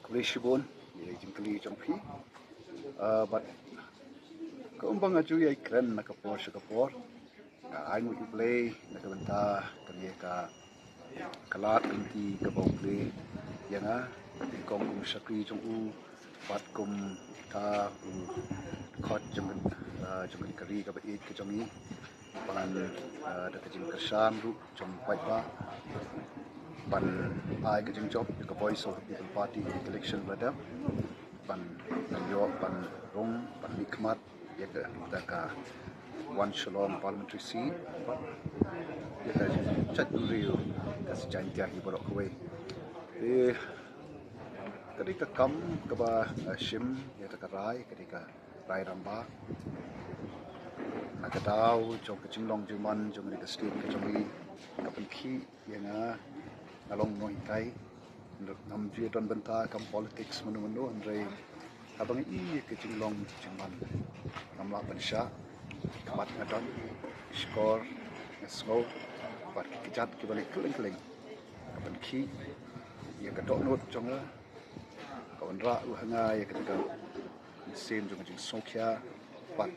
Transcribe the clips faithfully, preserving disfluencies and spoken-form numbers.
Khublei shibun ïa ka jingkylli jong phi. Ah, bad kumba nga ju ïai kren na ka por sha ka por, nga ai nguh ïa U Blei na ka bynta kane ka, ka lad ka lynti kaba U Blei ïa nga, nyngkong kum u shakri jong u, bad kum uta u dkhot jong ka, ah, jong ka ri kaba ïeit ka jong ngi. Ban, ah, da ka jingkyrshan ruh jong u paidbah, ban ai ka jingjop ïa ka Voice of the People Party ha ka election ba la dep, ban, ban ïoh ban rung, ban mihkhmat ïa ka, da ka One Shillong Parliamentary Seat, ban ïa ka jingjait bynriew ka Jaintia hi baroh kawei. Te ka dei ka kam kaba, ah, shim ïa ka rai, ka dei ka rai rangbah. Na ka daw jong ka jinglong jingman jong ka state ka jong ngi, ka pynkhih ïa nga, nga long nonghikai. Ngam ju don bynta kam politics mano mano, hynrei haba nga i ïa ka jinglong jingman, ngam lah ban shah. Ka mat nga don, shkor, nga sngew bad ki kjat kiba leh kylleng kylleng. Ka pynkhih ïa ka dohnud jong nga, ka wanrah ruh ha nga ïa kata ka mynsiem jong ka jingsngewkhia. Bad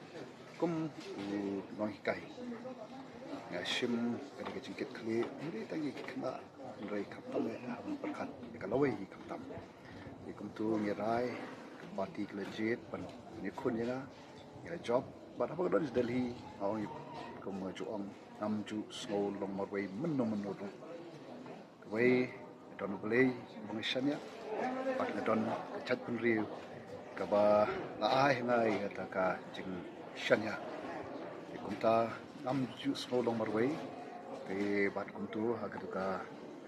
kum u nonghikai, nga shim kata ka jingkitkhlieh, hynrei tang ïa ki khynnah, hynrei khamtam eh, haba pyrkhat ïa ka lawei hi khamtam. Te kumta ngi rai, ka party ka la jied ban ïakhun ïa nga, ïa la jop. Bad haba nga don sha Delhi, nga ong, kum nga ju ong, ngam ju sngew long marwei mynno mynno ruh. Kawei, nga don U Blei ba nga shaniah, bad nga don ka jaitbynriew kaba la ai ha nga ïa kata ka jingshaniah. Te kumta ngam ju sngew long marwei. Te bad kumta ha kata ka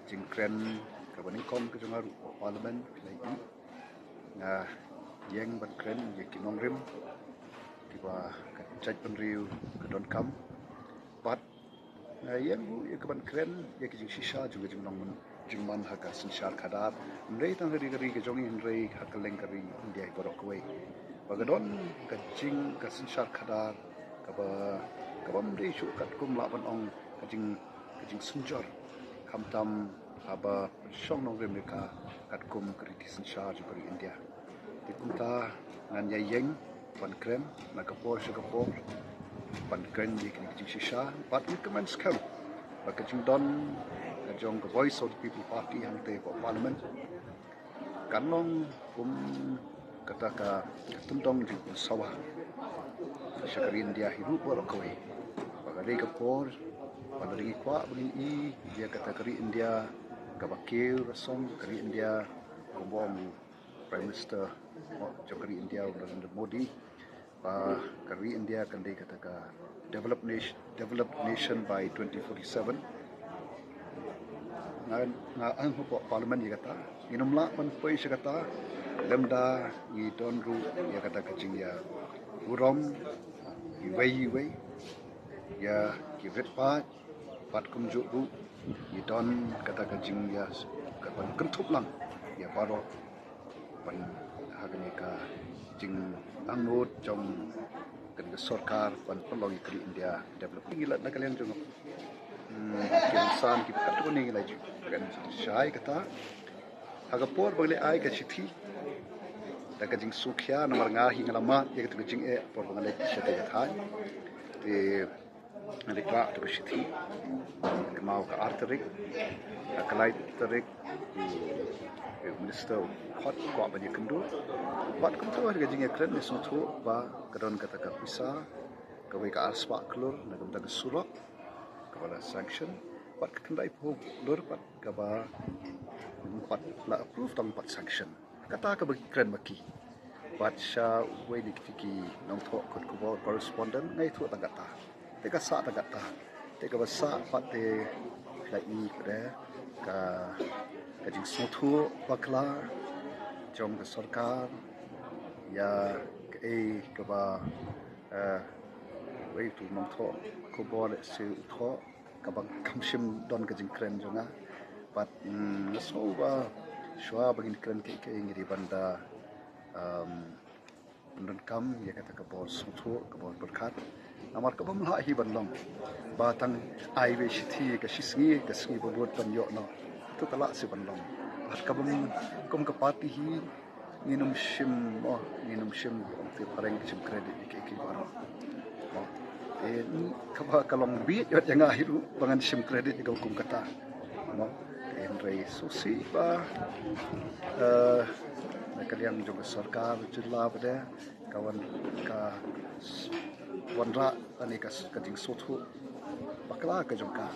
jingkren kaba nyngkong ka jong nga ruh ha Parliament, nga ïeng ban kren ïa ki nongrim kiba ka jaitbynriew ka donkam. Bad nga ïeng ruh ïa ka ban kren ïa ka jingshisha jong ka jinglong jingman ha ka synshar khadar, hynrei tang ha ri ka ri ka jong ngi, hynrei ha kylleng ka ri India hi baroh kawei. Ba ka don ka jing, ka synshar khadar kaba, kaba ym dei shuh katkum lah ban ong ka jing, ka jingsynjor, khamtam haba pynshong nongrim ïa ka katkum ka riti synshar jong ka ri India. Te kumta ngan ïa ïeng ban kren na ka por sha ka por, ban kren ïa kine ki jingshisha, bad ngi kmen skhem ba ka jingdon ka jong ka Voice of the People Party hangtei ha Parliament kan long kum kata ka, ka tyndong jingpynsawa sha ka ri India hi ruh baroh kawei. Ba ka dei ka por ba lada ngi kwah ba ngin i ïa kata ka ri India kaba kiew rasong, ka ri India kumba ong u Prime Minister jong ka ri India, u Narendra Modi, ba ka ri India kan dei kata ka developed nation, developed nation by twenty forty-seven. Nga, nga ong hapoh Parliament ïa kata, ngin ym lah ban poi sha kata lymda ngi don ruh ïa kata ka jingïaburom iwei iwei ïa ki rit paid, bad kumjuh ruh ngi don kata ka jingïa, ka ban kynthup lang ïa baroh ban ha kane ka jingangnud jong kane ka sorkar ban pynlong ïa ka ri India develop. Ngi leit na ka liang jong, hmm, ki rynsan kiba katto katne ngi la ju kren shai kata. Ha ka por ba ngi la ai ka shithi da ka jingsngewkhia, namar nga hi nga la mad ïa kata ka jingeh por ba ngi la shatei ka thaiñ. Te nga la kyntu ka shithi, kynmaw ka ar tarik, ka lai tarik u, u minister u khot kwah ban ïakynduh. Bad kumta ha ka jingïakren ngi sngewthuh ba ka don kata ka pisa kawei ka ar spah klur na ka bynta ka surok kaba la sanction, bad ka khyndai phew klur pat kaba ym pat la approve, tang pat sanction. Kata kaba ngi kren ma ki. Bad sha uwei na kita ki nongthoh khubor, khubor, correspondent, nga ïathuh tang kata. Te ka sah tang kata. Te kaba sah pat te la i pat ka, ka jingsngewthuh bakla jong ka sorkar ïa kaei kaba, eh, uwei utu u nongthoh khubor lehse u thoh kaba kam shym don ka jingkren jong nga. Bad, mm, nga sngew ba shuwa ba ngin kren kaei kaei ngi dei ban da, um, pyndonkam ïa kata ka bor sngewthuh, ka bor pyrkhat. Namar ka bym lah hi ban long ba tang ai wei shithi ka shisngi, ka sngi ba bud ban ïoh noh. Te ka lah seh ban long. Kaba kum ka party hi ngin ym shim, oh, ngin ym shim, ong te phareng, shim credit ïa kiei kiei baroh. Mo. Te kaba ka long bit ïa nga hi ruh ba ngan shim credit ïa ka kum kata. Mo. Te hynrei sngewsih ba, eh, na ka liang jong ka sorkar jylla pat ka wan, ka wanrah lane ka, ka jingsngewthuh bakla ka jong ka.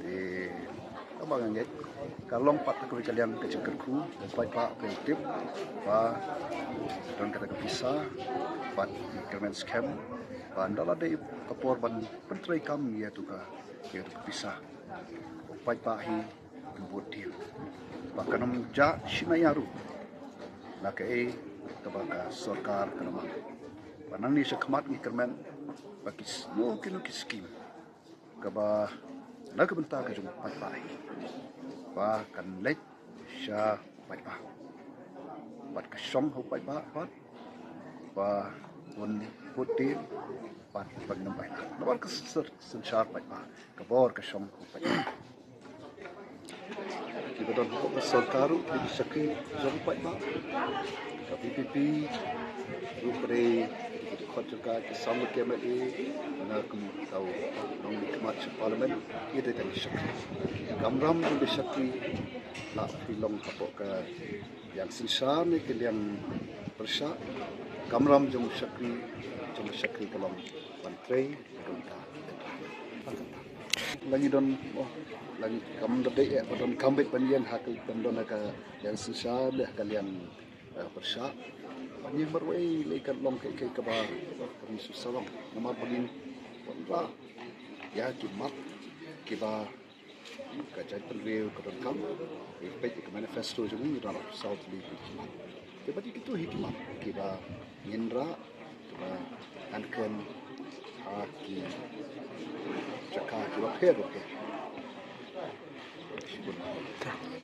Te kaba nga ngeit ka long pat kawei ka liang ka jingkyrkhu, despite ba ka tip ba don kata ka pisa bad ka kyrmen skhem, ba ynda la dei ka por ban pyntreikam ïa tu ka, ïa tu ka pisa. Paidbah hi, vote dien. Ba kan ym jah shynna ruh na kaei kaba ka sorkar kan ym. Ba nangne sha khmat ngi kyrmen ba ki sngewthuh kino ki skim kaba na ka bynta ka jong paidbah hi ba kan leit sha paidbah. Bad ka shong ha u paidbah pat ba un vote dien bad ban ym bai. Namar ka syn-, synshar paidbah, ka bor ka shong ha u paidbah. Kiba don hapoh ka sorkar ruh ki dei ki shakri jong u paidbah. Ka VPP ruh ka dei ki dkhot jong ka, ki sam ki MLA, na kum ka u nongmihkhmat sha Parliament, ki dei tang ki shakri. Kamram jong ki shakri la phi long hapoh ka liang synshar ne ka liang pyrshah. Kamram jong u shakri, jong u shakri ka long ban trei ruh ka. La ngi don, oh, la ngi kam da dei, eh, ba donkam beit ban ïeng ha ka, ban don ha ka liang synshar lane ha ka liang, eh, pyrshah. Ban ïeng marwei lei kan long kaei kaei kaba, kaba ngi shu sawang. Namar ba ngin wanrah ïa ki mat kiba ka jaitbynriew ka donkam. Ngi peit ïa ka manifesto jong ngi, ngi wanrah saw tylli ki mat. Te bad ïa kito hi ki mat kiba ngin rah, kiba ngan kren ha ki jaka kiba pher bapher.